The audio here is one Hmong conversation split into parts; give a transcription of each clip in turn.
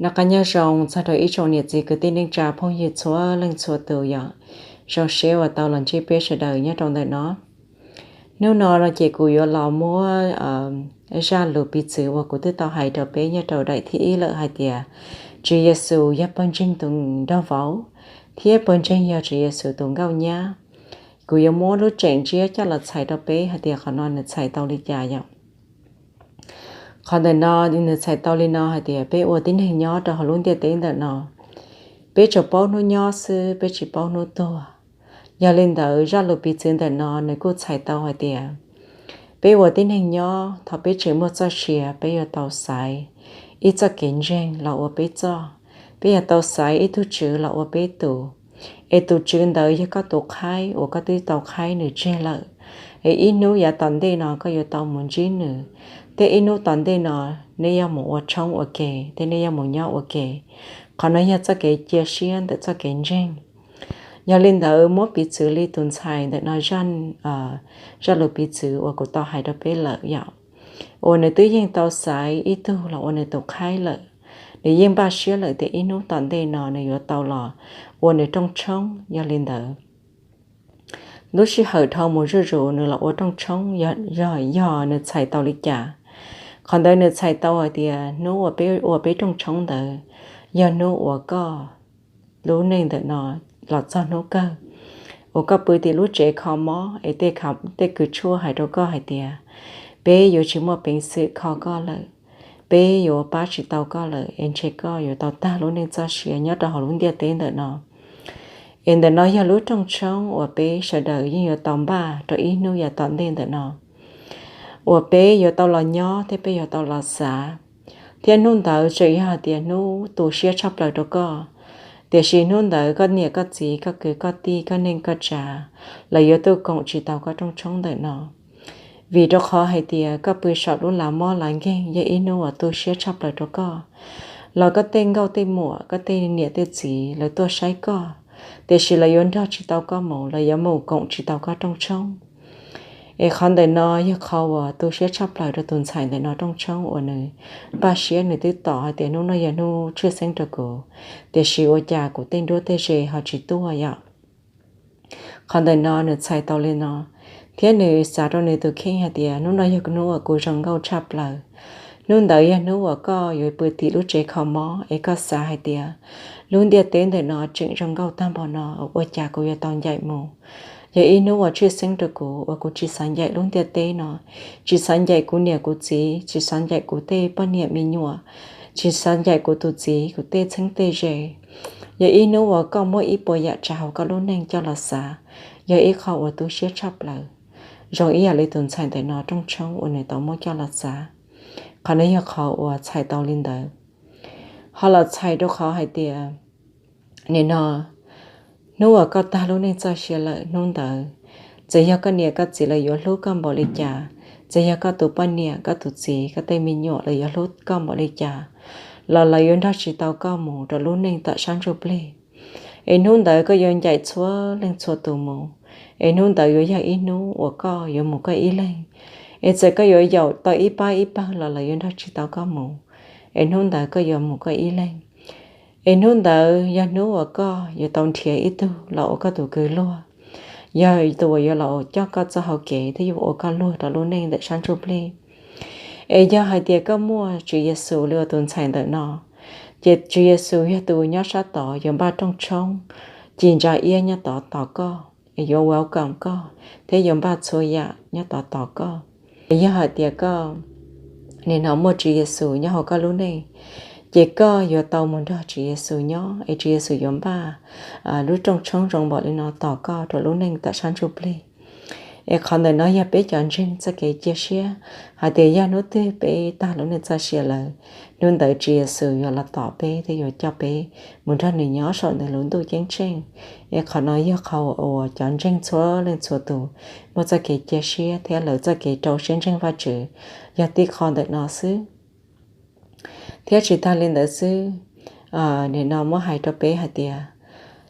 Noj qab nyob zoo txog rau ib tsoom niam txiv kwv tij neej tsa phooj ywg txhua leej txhua tus yom. Zoo siab uas tau los ntsib peb sawv daws nyob rau ntawm no. Hnub no no ces kuv yuav los muab zaj lus piv txwv uas kuv twb tau hais rau peb nyob rau daim thib ib lawm hais tias Tswv Yexus yog pawg ntseeg tus nraug vauv, thiab pawg ntseeg yog Tswv Yexus tus nkauj nyab. Kuv yuav muab lub tseem ntsiab coj los txhais rau peb hais tias qhov no nws txhais tau li cas yom. Qhov ntawm no nws txhais tau li no hais tias peb ua tib neeg nyob rau hauv lub ntiaj teb ntawm no, peb tsuas paub hnub nyob xwb, peb tsis paub hnub tuag. Yog li ntawd zaj lus piv txwv ntawm no nws kuj txhais tau hais tias peb ua tib neeg nyob, thaum peb tseem muaj txoj sia, peb yuav tau xaiv ib txoj kev ntseeg los ua peb txoj. Peb yuav tau xaiv ib tug tswv los ua peb tus, es tus tswv ntawd yog koj tus qhaib uas koj twb tau qhaib nws tseg lawm. Es ib hnub yav tom ntej no koj yuav tau mus ntsib nws, thiab ib hnub tom ntej no nej yuav mus ua tshoob ua ke, thiab nej yuav mus nyob ua ke. Qhov no yog txoj kev cia siab ntawm txoj kev ntseeg. Yog li ntawd muab piv txwv li tus ntxhais ntawm no zaj lus piv txwv uas kuv tau hais rau peb lawm yom, uas nws twb yeej tau xaiv ib tug los ua nws tus qhaib lawm. Nws yeej npaj siab lawm tias ib hnub tom ntej no nws yuav tau los ua nws rooj tshoob. Yog li ntawd, lub sij hawm dhau mus zuj zus nws los ua rooj tshoob yog, yog nws txhais tau li cas. Qhov ntawd nws txhais tau hais tias hnub uas peb ua peb rooj tshoob ntawd yog hnub uas koj lub neej ntawm no los txog hnub kawg, uas koj pw tim lub tsev kho mob es tej kws tshuaj hais rau koj hais tias peb yuav tsis muaj peev xwm kho koj lawm, peb yuav pab tsis tau koj lawm, es ntshe koj yuav tau tag lub neej txoj sia nyob rau hauv lub ntiaj teb ntawm no. Es ntawm no yog lub rooj tshoob uas peb sawv daws yeej yuav tau npaj rau ib hnub yav tom ntej ntawm no, uas peb yuav tau los nyob thiab peb yuav tau los xav. Thiab hnub ntawd tseem yog hais tias hnub tu siab tshaj plaws rau koj, tiam sis hnub ntawd koj niam koj txiv koj kwv koj tij koj neej koj tsav lawv yuav tuaj koom tsis tau koj rooj tshoob ntawm no. Vim rau qhov hais tias koj pw saum lub lav mob lav nkeeg yog ib hnub uas tu siab tshaj plaws rau koj. Los koj tej nkauj tej muam koj tej niam tej txiv lawv tuaj saib koj, tiam sis lawv yuav nrog tsis tau koj mus, lawv yuav mus koom tsis tau koj rooj tshoob. Es qhov ntawm no yog qhov uas tu siab tshaj plaws rau tus ntxhais ntawm no rooj tshoob uas nws npaj siab nws twb tos hais tias hnub no yog hnub tshwj xeeb rau kuv, tiam sis ua cas kuv tej nruab tej ze ho tsis tuaj yom. Qhov ntawm no nws txhais tau li no, thiab nws xav rau nws tus kheej hais tias hnub no yog hnub uas kuv zoo nkauj tshaj plaws. Hnub ntawd yog hnub uas koj yuav pw tim lub tsev kho mob es koj xav hais tias lub ntiaj teb ntawm no tseem zoo nkauj tag npaum no, ua cas kuv yuav tau ncaim mus. Yog ib hnub uas tshwj xeeb rau kuv uas kuv tsis xav ncaim lub ntiaj teb no, tsis xav ncaim kuv niam kuv txiv, tsis xav ncaim kuv tej poj niam me nyuam, tsis xav ncaim kuv tus txiv kuv tej txheeb tej ze. Yog ib hnub uas koj muab ib puas yam tsav hauv koj lub neej coj los xav, yog ib qho uas tu siab tshaj plaws, zoo ib yam li tus ntxhais ntawm no rooj tshoob uas nws tau muab coj los xav. Qhov no yog qhov uas txhais tau li ntawd. Ho los txhais rau qhov hais tias nim no hnub uas koj tag lub neej txoj sia lawm hnub ntawd, txawm yog koj niam koj txiv lawv yuav hlub koj npaum li cas, txawm yog koj tus poj niam koj tus txiv koj tej me nyuam lawv yuav hlub koj npaum li cas, los lawv yuav nrog tsis tau koj mus rau lub neej tom sab ntsuj plig. Es hnub ntawd koj yuav ncaim txhua leej txhua tus mus, es hnub ntawd yuav yog ib hnub uas koj yuav mus koj ib leeg. Es txawm koj yuav yaum tau ib pab ib pawg los lawv yuav nrog tsis tau koj mus, es hnub ntawd koj yuav mus koj ib leeg. Es hnub ntawd yog hnub uas koj yuav tau nrhiav ib tug los ua koj tus kwv luag, yog tus uas yuav los coj koj txoj hau kev thiab yuav ua koj luag rau lub neej ntawm sab ntsuj plig. Es yog hais tias koj muaj Tswv Yexus li uas tus ntxhais ntawm no, ces Tswv Yexus yog tus nyob sab tod yuav npaj rooj tshoob ci ntsa iab nyob tod tos koj, es yuav welcome koj, thiab yuav npaj txhua yam nyob tod tos koj. Es yog hais tias koj nim no muaj Tswv Yexus nyob hauv koj lub neej, ces koj yuav tau mus nrog Tswv Yexus nyob, es Tswv Yexus yuav npaj lub rooj tshoob zoo npaum li no tos koj rau lub neej tom sab ntsuj plig. Es qhov ntawm no yog peb cov ntseeg txoj kev cia siab hais tias yog hnub twg peb tag lub neej txoj sia lawm, hnub ntawd Tswv Yexus yuav los tos peb thiab yuav coj peb mus nrog nws nyob saum nws lub ntuj ceeb tsheej. Es qhov no yog qhov uas cov ntseeg txhua leej txhua tus muaj txoj kev cia siab thiab lawv txoj kev rau siab ntseeg Vajtswv yog tib qho ntawm no xwb. Thiab tsis tag li ntawd xwb, nim no muab hais rau peb hais tias,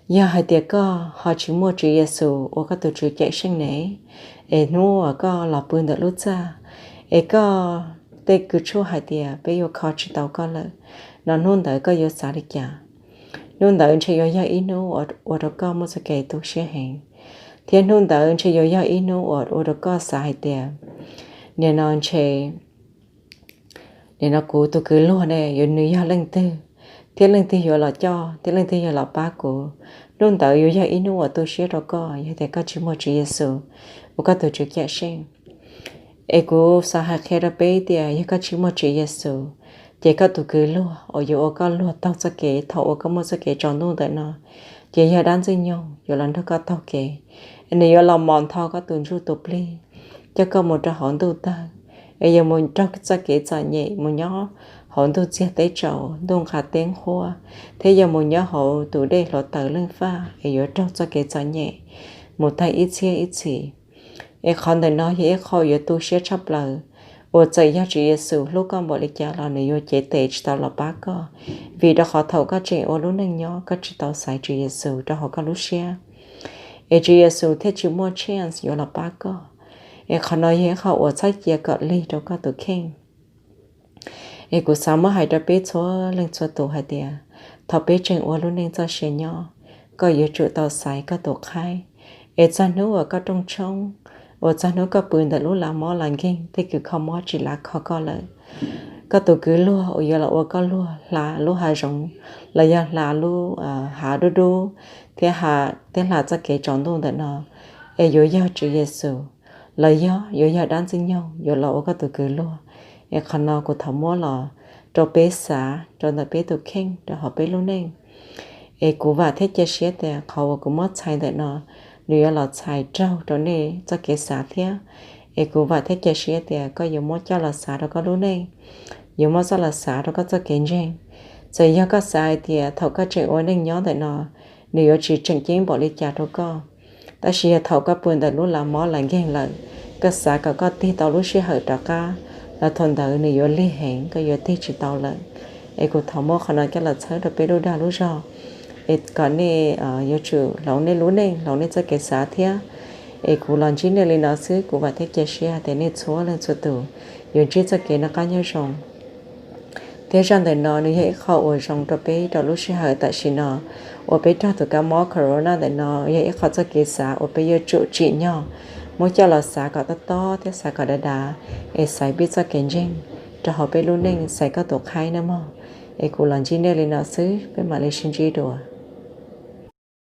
yog hais tias koj ho tsis muaj Tswv Yexus ua koj tus Tswv cawm seej ne, es hnub uas koj los pw ntawm lub txaj, es koj tej kws tshuaj hais tias peb yuav kho tsis tau koj lawm no, hnub ntawd koj yuav xav li cas? Hnub ntawd ntshe yuav yog ib hnub uas ua rau koj muaj txoj kev tu siab heev, thiab hnub ntawd ntshe yuav yog ib hnub uas ua rau koj xav hais tias, nim no ntshe nim no kuv tus kwv luag ne, yuav nws yog leej twg, thiab leej twg yuav los coj, thiab leej twg yuav los pab kuv. Hnub ntawd yuav yog ib hnub uas tu siab rau koj yog tias koj tsis muaj Tswv Yexus ua koj tus Tswv cawm seej. Es kuv xav hais qhia rau peb tias yog koj tsis muaj Tswv Yexus, ces koj tus kwv luag uas yuav ua koj luag taug txoj kev thaum uas koj muaj txoj kev tsaus ntuj ntawm no, ces yog dab Ntxwg Nyoog yuav los nrog koj taug kev. Es nws yuav los mos ntho koj tus ntsuj tus plig, coj koj mus rau hauv ntuj tawg, es yuav mus raug txoj kev txom nyem mus nyob hauv ntuj txiag teb tsaus, ntuj nqa teb nqhuab, thiab yuav mus nyob hauv tus dej hluav taws leej faj, es yuav raug txoj kev txom nyem mus tag ib txhiab ib txhis. Es qhov ntawm no yog ib qho yuav tu siab tshaj plaws, uas txawm yog Tswv Yexus hlub koj npaum li cas los nws yuav cev tes tsis tau los pab koj, vim rau qhov thaum koj tseem ua lub neej nyob koj tsis tau xaiv Tswv Yexus rau hauv koj lub siab, es Tswv Yexus thiaj tsis muaj chance yuav los pab koj. Es qhov no yog ib qho uas txhob cia kom lig rau koj tus kheej. Es kuv xav muab hais rau peb txhua leej txhua tus hais tias, thaum peb tseem ua lub neej txoj sia nyob, koj yuav tsum tau xaiv koj tus qhaib. Es txog hnub uas koj rooj tshoob, uas txog hnub koj pw ntawm lub lav mob lav nkeeg, tej kws kho mob tsis lav kho koj lawm, koj tus kwv luag uas yuav los ua koj luag hla lub hav zoov, los yog hla lub hav dub dub, thiab, thiab hla txoj kev tsaus ntuj ntawm no, es yuav yog Tswv Yexus, los yog yuav yog dab Ntxwg Nyoog yuav los ua koj tus kwv luag. Es qhov no kuv thov muab los rau peb xav rau ntawm peb tus kheej rau hauv peb lub neej. Es kuv vam thiab cia siab tias qhov uas kuv muab txhais ntawm no, nws yuav los txhais raug rau nej txoj kev xav thiab. Es kuv vam thiab cia siab tias koj yuav muab coj los xav rau koj lub neej, yuav muab coj los xav rau koj txoj kev ntseeg. Txawm yog koj xav hais tias thaum koj tseem ua neej nyob ntawm no, nws yuav tsis tseem ceeb npaum li cas rau koj, tab sis yog thaum koj pw ntawm lub lav mob lav nkeeg lawm, koj xav kom koj tig tau lub sij hawm rov qab, los thaum ntawd nws yuav lig heev, koj yuav tig tsis tau lawm. Es kuv thov muab qhov no coj los txhawb rau peb lub dag lub zog, es kom nej yuav tsum hloov nej lub neej, hloov nej txoj kev xav thiab. Es kuv los ntsib nej li no xwb, kuv vam thiab cia siab tias nej txhua leej txhua tus yuav ntsib txoj kev noj qab nyob zoo. Thiab zaj ntawm no nws yog ib qho uas zoo rau peb rau lub sij hawm tam sim no uas peb raug tus kab mob corona ntawm no, yog ib qho txoj kev xav uas peb yuav tsum tsim nyog muab coj los xav kom tob tob thiab xav kom dav dav, es xaiv peb txoj kev ntseeg rau hauv peb lub neej, xaiv koj tus qhaib nawb mog. Es kuv los ntsib nej li no xwb, peb mam li sib ntsib dua.